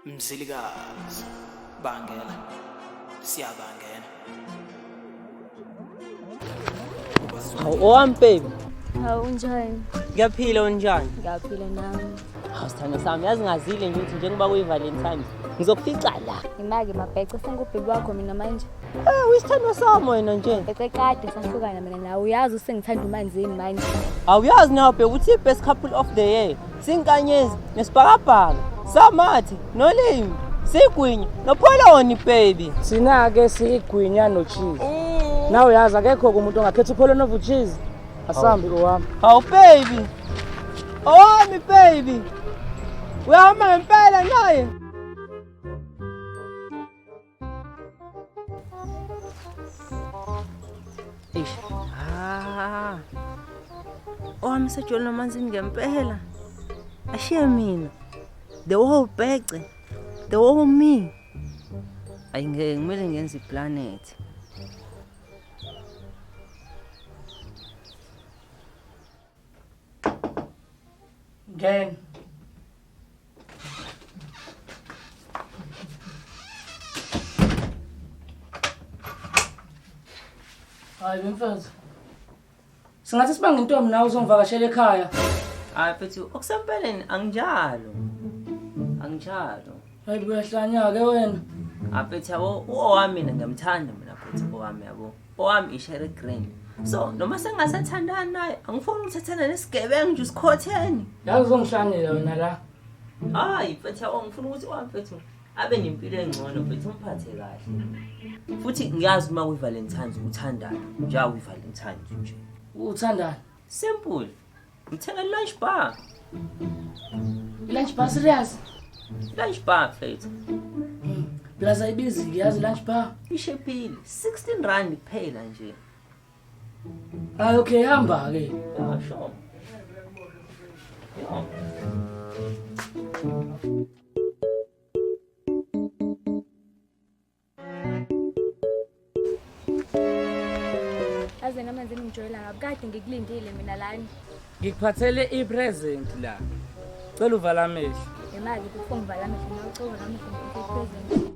Mzilikazi bangela siyabangena. Hawu owami baby. Hawu unjani? Ngiyaphila unjani? Ngiyaphila nami. Hawu sithando sami yazi ngazile nje ukuthi njengoba kuyi-Valentine's ngizokufica la. Imake mabhece sengubheki wakho mina manje. Eh uyisithandwa sami wena nje. Bhece kade sahlukana mina nawe uyazi usengithanda umanzini manje. Awuyazi nawe bheka ukuthi i-best couple of the year. Sinkanyezi nesibhakabhaka. Samathi nolimi. Sigwinya nopholoni baby. Thina-ke siyigwinya no-cheese. Nawe uyazi akekho-ke umuntu ongakhetha upholoni over cheese. Asambi owami. Hawu baby. Owami baby. Uyahamba ngempela naye. Eish. Ah. Owami sejole nomanzini ngempela. Ashiye mina. The whole bhece. The whole me. Ayi ngeke kumele ngenze iplanet. Ngena. Hayi mfethu. Singathi sibanga intombi nawe uzongivakashela ekhaya. Hayi mfethu okusempeleni anginjalo. Anginjalo. Hayi uyahlanya ke wena. Hayi mfethu yabo uowami mina ngiyamthanda mina mfethu owami yabo. Owami ishere green. So noma sengasathandani naye angifuni ukuthathana nesigebengu nje usikhotheni. Yazi uzongihlanyela wena la. Hayi mfethu yabo ngifuna ukuthi owami mfethu abe nempilo engcono mfethu umphathe kahle. Futhi ngiyazi uma kuyi-Valentine's uthandana njengoba kuyi-Valentine's nje. Uthandani? Simple. Ngithenga lunch bar. Lunch bar serious? Lunch bar mfethu. Plus ayibizi yazi lunch bar. Ishephile 16 rand kuphela nje. Hayi okay hamba ke. Yeah, sure. Yeah. Yazi namanzi engijwayela ngabi kade ngikulindile mina lana. Ngikuphathele i-present la. Cela uvala amehlo. Imali kufo ngivala amehlo nawe ucela uvala amehlo ngiphethe i-present.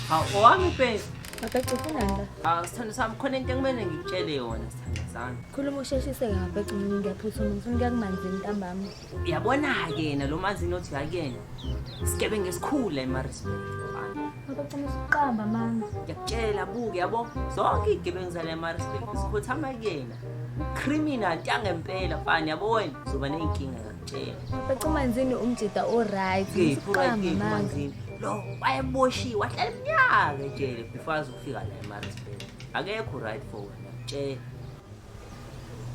Hawu owami babe. Mabhece ufunani la? Ah sithando sami khona into ekumele ngikutshele yona sithando sami. Khuluma usheshise-ke mabhece mina ngiyaphuthuma ngifuna ukuya kumanzini ntambama. Uyabona-ke yena lo manzini othi uyakuyena. Isigebengu esikhulu la eMaritzburg. Mfana. Mabhece musuqamba amanga. Ngiyakutshela buke yabo zonke iy'gebengu zala eMaritzburg zikhothama kuyena. Criminal yangempela mfana yabo wena uzoba ney'nkinga ngiyakutshela. Mabhece umanzini umjida o-right. Musuqamba amanga. Manzini lo wayeboshiwe wahlala iminyaka ejele before azofika la eMaritzburg. Akekho right for wena ngiyakutshela.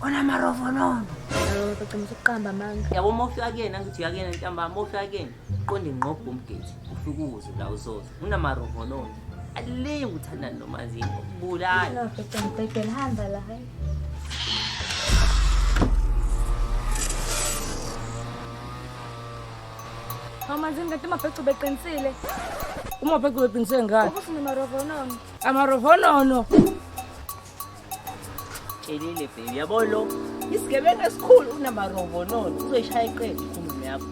Onamarovonono. Mabhece musuqamba amanga. Yabo uma ufika kuyena ngithi uya kuyena ntambama uma ufika kuyena uqonde ngqo umgate ufike uze la uzoza unamarovonono. Alingi uthandana nomanzini ukubulala. Mabhece ngibhedele hamba la hayi. Hawu manzini kanti umabhece ubeqinisile. Uma bheke ubeqiniswe ngani? Ukuthi unamarovonono. Amarovonono. Tshelile baby yabo lo isigebengu esikhulu unamarovonono uzoyishaya iqembu ikhumbi yakho.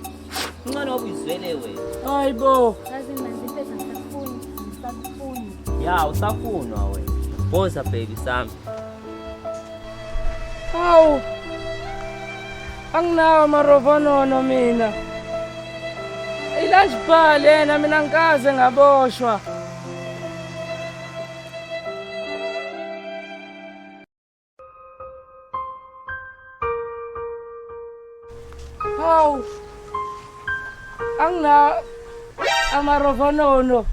Ngcono ngoba uyizwele wena. Hayi bo. Yazi manzini mfethu angisakufuni. Angisakufuni. Ya usafunwa wena. Woza baby sami. Hawu. Anginawo amarovonono mina. I-lunch bar lena mina ngikaze ngaboshwa. Hawu. Anginawo amarovonono.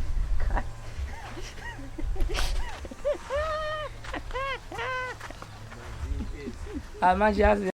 Hayi manje yazi